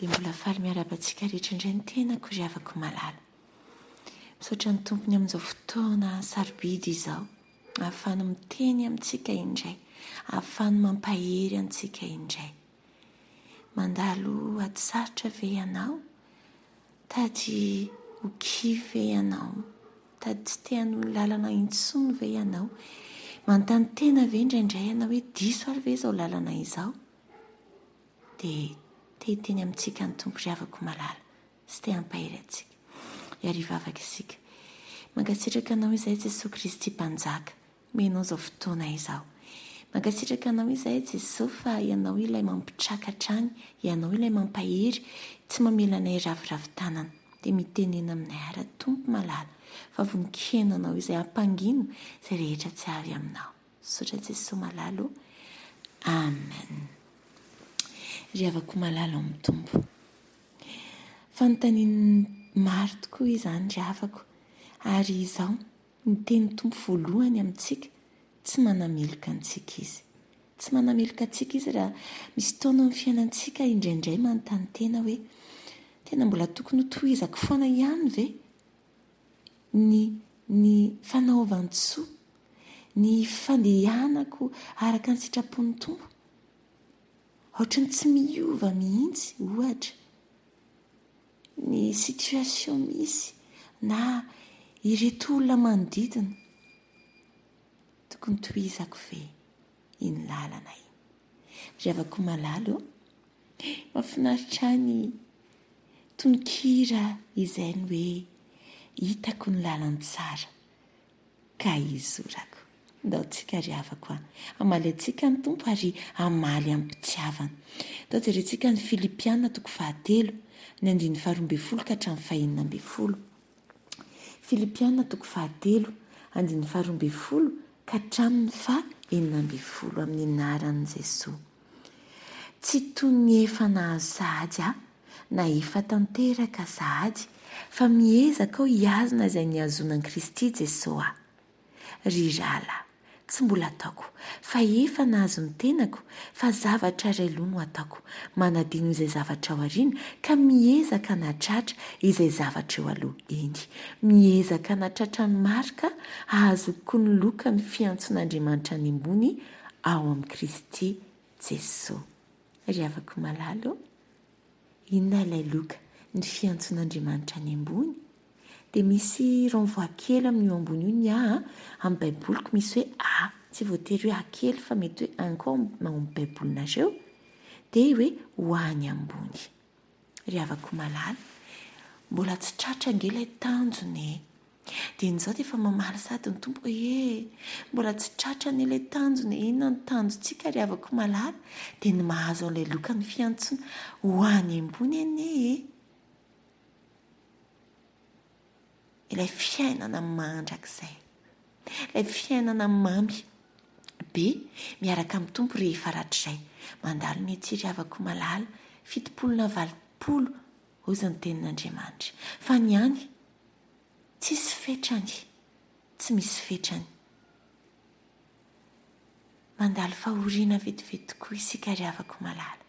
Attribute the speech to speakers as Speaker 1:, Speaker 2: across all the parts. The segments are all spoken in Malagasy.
Speaker 1: Dia mbola faly miarahaba antsika rehetra indray ny tenako ry havako malala. Misaotra ny Tompony amin'izao fotoana sarobidy izao, ahafahany miteny amintsika indray, ahafahany mampahery antsika indray. Mandalo ady sarotra ve ianao? Tady ho kivy ve ianao? Tady tsy te hanohy lalana intsony ve ianao? Manontany tena ve indraindray ianao hoe diso ary ve izao lalana izao? Dia te hiteny amintsika ny Tompo ry havako malala sy te hampahery antsika. Hiary hivavaka isika. Mankasitraka Anao izahay Jesoa Kristy Mpanjaka. Omenao izao fotoana izao. Mankasitraka Anao izahay Jesoa fa Ianao ilay mampitraka hatrany, Ianao ilay mampahery, tsy mamela anay hiraviravy tanana. Dia mitenena aminay ara Tompo malala fa vonon-kena Anao izay hampangino izay rehetra tsy avy Aminao. Misaotra Jesoa malala o. Amen. Ry havako malala ao amin'ny Tompo. Fanontanian'ny maro tokoa izany ry havako ary izao ny tenin'ny Tompo voalohany amintsika, tsy manameloka antsika Izy. Tsy manameloka antsika Izy raha misy taona amin'ny fiainantsika indraindray manontany tena hoe tena mbola tokony ho tohizako foana ihany ve ny ny fanaovan-tsoa, ny fandehanako araka ny sitrapon'ny Tompo? Ohatran'ny tsy miova mihitsy ohatra ny situation misy na ireto olona manodidina. Tokony tohizako ve iny lalana iny? Ry havako malala ô, mahafinaritra ahy ny tononkira izay ny hoe hitako ny lalantsara. ka hizorako. Ndao tsika ry havako a! Hamaly antsika ny Tompo ary hamaly amim-pitiavana. Ndao jerentsika ny Filipiana toko fahatelo, ny andininy faharoa ambin'ny folo ka hatramin'ny fahenina ambin'ny folo. Filipiana toko fahatelo, andininy faharoa ambin'ny folo ka hatramin'ny fahenina ambin'ny folo, amin'ny anaran'i Jesoa. Tsy toy ny efa nahazo sahady aho, na efa tanteraka sahady, fa miezaka aho hihazona izay nihazonan'i Kristy Jesoa ahy. Ry rahalahy, tsy mbola ataoko, fa efa nahazo ny tenako, fa zavatra iray loha no ataoko, manadino izay zavatra ao aoriana, ka miezaka hanatratra izay zavatra eo aloha, eny, miezaka hanatratra ny marika hahazoako ny lokan'ny fiantson'Andriamanitra any ambony ao amin'i Kristy Jesoa. Ry havako malala ô, inona ilay loka, ny fiantson'Andriamanitra any ambony? Dia misy renvoi kely amin'io ambony io ny ahy an, amin'ny baiboliko misy hoe A, tsy voatery hoe A kely fa mety hoe un koa ao amin'ny baibolinareo, dia hoe ho any ambony. Ry havako malala, mbola tsy tratra ange ilay tanjona e! Dieny izao dia efa mamaly sahady ny Tompo hoe e! Mbola tsy tratra anie ilay tanjona e! Inona no tanjontsika ry havako malala? Dia ny mahazo an'ilay lokan'ny fiantsoana ho any ambony anie e! Ilay fiainana mandrakizay. Ilay fiainana mamy be miaraka amin'ny Tompo rehefa rahatrizay. Mandalo ny etsy ry havako malala, 70 na 80 hozy ny tenin'Andriamanitra. Fa ny any, tsisy fetrany, tsy misy fetrany. Mandalo fahoriana vetivety tokoa isika ry havako malala.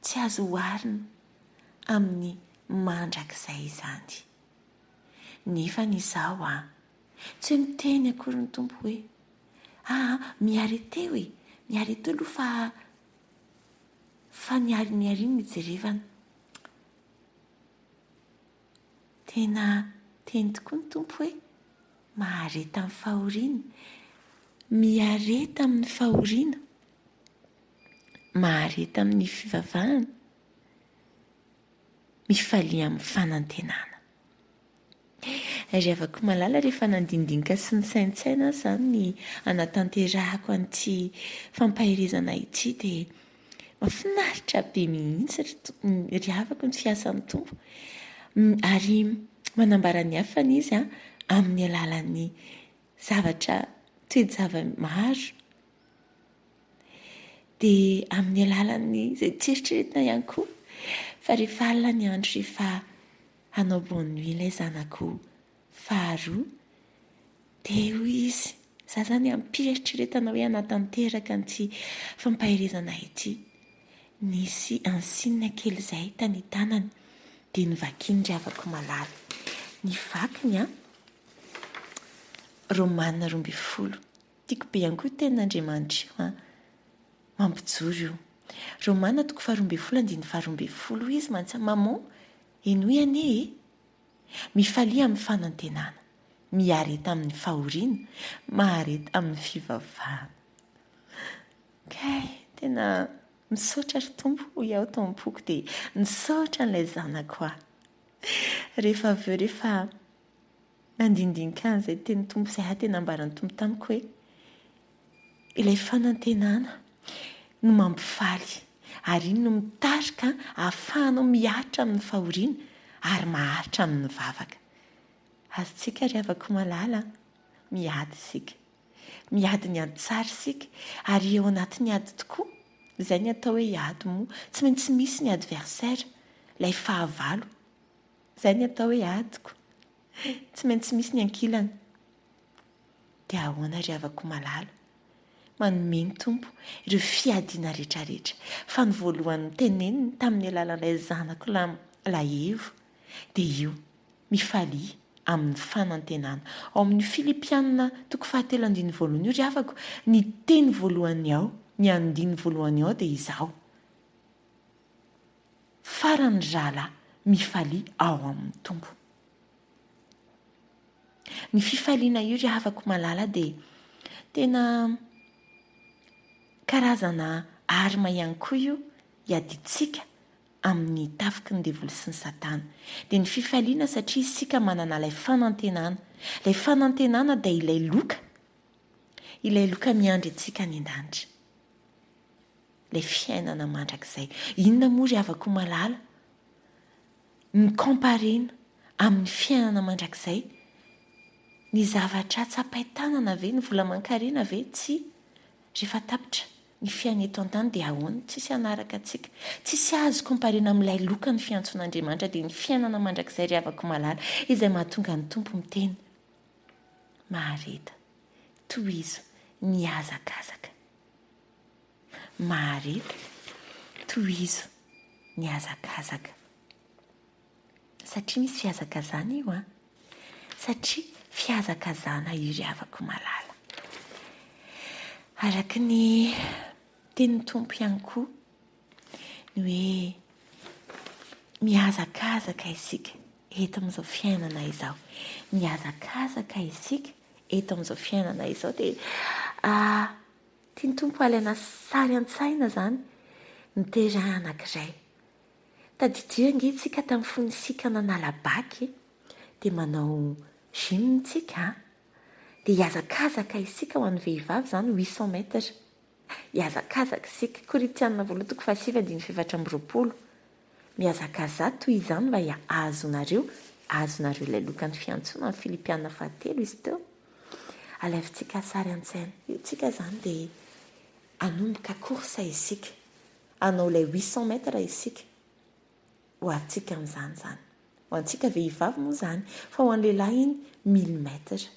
Speaker 1: Tsy azo oharina amin'ny mandrakizay izany. Nefa ny izaho an! Tsy hoe miteny akory ny Tompo hoe, aa miareteo e, miareteo aloha fa fa ny ary ny ary no ijerevana. Tena teny tokoa ny Tompo hoe, mahareta amin'ny fahoriana, miareta amin'ny fahoriana, mahareta amin'ny fivavahana, mifalia amin'ny fanantenana. Ry havako malala, rehefa nandinidinika sy nisaintsaina aho izany ny hanatanterahako an'ity fampaherezana ity dia mahafinaritra be mihitsy ry havako ny fiasan'ny Tompo ary manambara ny hafany Izy amin'ny alalan'ny zavatra toe-java-maro dia amin'ny alalan'ny izay tsy eritreretina ihany koa fa rehefa alina ny andro rehefa hanao bonne nuit ilay zanako faharoa dia hoy izy, za zany am-pieritreretana hoe hanatanteraka an'ity fampaherezana ity. Nisy insigne kely izay tany tanany dia novakiany ry havako malala. Ny vakiny an, Romana 12. Tiako be ihany koa io tenin'Andriamanitra io an. Mampijoro io. Romana toko faharoambinifolo andininy faharoambinifolo hoy izy mantsy Maman, henoy anie e. Mifalia amin'ny fanantenana, miareta amin'ny fahoriana, mahareta amin'ny fivavahana. Kay, tena misaotra ry Tompo hoy aho tao am-poko dia nisaotra an'ilay zanako aho. Rehefa avy eo rehefa nandinidinika an'izay tenin'ny Tompo izay aho dia nambaran'ny Tompo tamiko hoe ilay fanantenana no mampifaly ary iny no mitarika ahafahanao miaritra amin'ny fahoriana ary maharitra amin'ny vavaka. Azontsika ry havako malala, miady isika. Miady ny ady tsara isika ary eo anatin'ny ady tokoa, izay ny atao hoe ady moa, tsy maintsy misy ny adversaire, ilay fahavalo, izay ny atao hoe adiko, tsy maintsy misy ny ankilany. Dia ahoana ry havako malala? Manome ny Tompo ireo fiadiana rehetrarehetra, fa ny voalohany noteneniny tamin'ny alalan'ilay zanako lahy Lahevo dia io. Mifalia amin'ny fanantenana. Ao amin'ny Filipiana toko fahatelo andininy voalohany io ry havako, ny teny voalohany ao, ny andininy voalohany ao dia izao, Farany ry rahalahy, mifalia ao amin'ny Tompo. Ny fifaliana io ry havako malala dia tena karazana arme ihany koa io iadintsika amin'ny tafiky ny devoly sy ny satana. Dia ny fifaliana satria isika manana ilay fanantenana. Ilay fanantenana dia ilay loka. Ilay loka miandry antsika any an-danitra. Ilay fiainana mandrakizay. Inona moa ry havako malala? Ny comparena amin'ny fiainana mandrakizay. Ny zavatra tsapain-tanana ve, ny vola aman-karena ve? Tsia. Rehefa tapitra ny fiaina eto an-tany dia ahoana? Tsisy hanaraka antsika. Tsisy azo comparena amin'ilay loka ny fiantson'Andriamanitra dia ny fiainana mandrakizay ry havako malala izay mahatonga ny Tompo miteny Mahareta, tohizo ny hazakazaka. Mahareta, tohizo ny hazakazaka. Satria misy fihazakazana io an! Satria fihazakazana io ry havako malala. Araka ny tenin'ny Tompo ihany koa, ny hoe mihazakazaka isika eto amin'izao fiainana izao. Mihazakazaka isika eto amin'izao fiainana izao dia tian'ny Tompo alaina sary an-tsaina izany ny terrain anankiray. Tadidio ange tsika tamin'ny fony isika nanala bac e, dia manao gym tsika a, dia hihazakazaka isika ho an'ny vehivavy izany 800 mètres, hihazakazaka isika, Korintiana voalohany toko fahasivy andininy faha-24, mihazakazaha toy izany mba hahazoanareo, hahazoanareo ilay lokan'ny fiantsoana, ny Filipiana fahatelo izy teo, alaivintsika sary an-tsaina, io tsika izany dia hanomboka course isika. Hanao ilay 800 mètres isika. Ho antsika amin'izany izany. Ho antsika vehivavy moa izany, fa ho an'ny lehilahy iny mille mètres.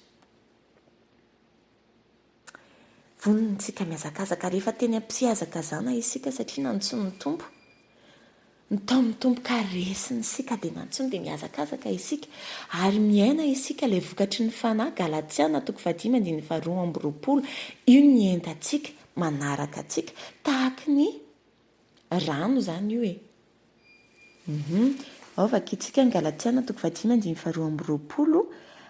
Speaker 1: Vonona isika mihazakazaka. Rehefa teny am-pihazakazana isika satria nantsoin'ny Tompo, nitaomin'ny Tompo ka resiny isika dia nantsoiny dia mihazakazaka isika ary miaina isika ilay vokatry ny Fanahy, Galatiana toko fahadimy andininy faharoa amby roapolo. Io ny entantsika. Manaraka antsika tahaky ny rano izany io e. Hum. Ao vakintsika ny Galatiana toko fahadimy andininy faharoa amby roapolo,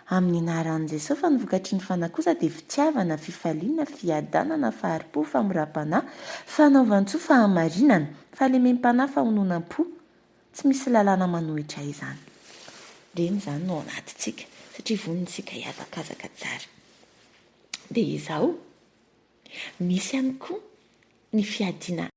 Speaker 1: Amin'ny anaran'i Jesoa fa ny vokatry ny Fanahy kosa dia fitiavana, fifaliana, fiadanana, fahari-po, famoram-panahy, fanaovan-tsoa, fahamarinana, fahalemem-panahy, fahononam-po. Tsy misy lalàna manohitra izany. Ireny izany no ao anatintsika satria vonona isika hihazakazaka tsara. Dia izao. Misy ihany koa ny fiadiana.